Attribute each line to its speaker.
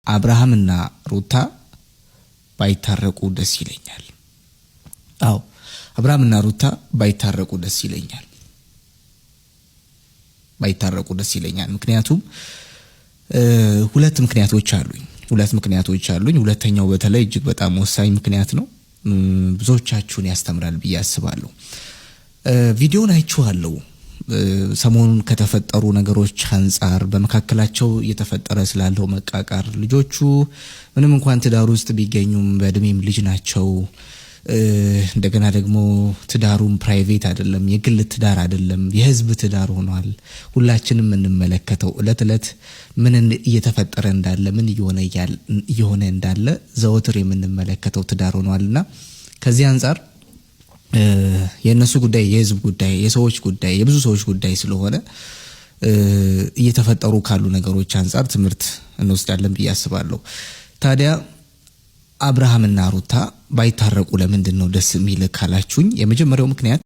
Speaker 1: አብርሃምና ሩታ ባይታረቁ ደስ ይለኛል። አዎ፣ አብርሃምና ሩታ ባይታረቁ ደስ ይለኛል። ባይታረቁ ደስ ይለኛል። ምክንያቱም ሁለት ምክንያቶች አሉኝ። ሁለት ምክንያቶች አሉኝ። ሁለተኛው በተለይ እጅግ በጣም ወሳኝ ምክንያት ነው። ብዙዎቻችሁን ያስተምራል ብዬ አስባለሁ። ቪዲዮን አይቼዋለሁ። ሰሞኑን ከተፈጠሩ ነገሮች አንጻር፣ በመካከላቸው እየተፈጠረ ስላለው መቃቃር፣ ልጆቹ ምንም እንኳን ትዳር ውስጥ ቢገኙም በእድሜም ልጅ ናቸው። እንደገና ደግሞ ትዳሩም private አይደለም፣ የግል ትዳር አይደለም፣ የህዝብ ትዳር ሆኗል። ሁላችንም የምንመለከተው እለት እለት ምን እየተፈጠረ እንዳለ፣ ምን እየሆነ እንዳለ ዘወትር የምንመለከተው ትዳር ሆኗል እና ከዚህ አንጻር የእነሱ ጉዳይ የህዝብ ጉዳይ፣ የሰዎች ጉዳይ፣ የብዙ ሰዎች ጉዳይ ስለሆነ እየተፈጠሩ ካሉ ነገሮች አንጻር ትምህርት እንወስዳለን ብዬ አስባለሁ። ታዲያ አብርሃምና ሩታ ባይታረቁ ለምንድን ነው ደስ የሚል ካላችሁኝ፣ የመጀመሪያው ምክንያት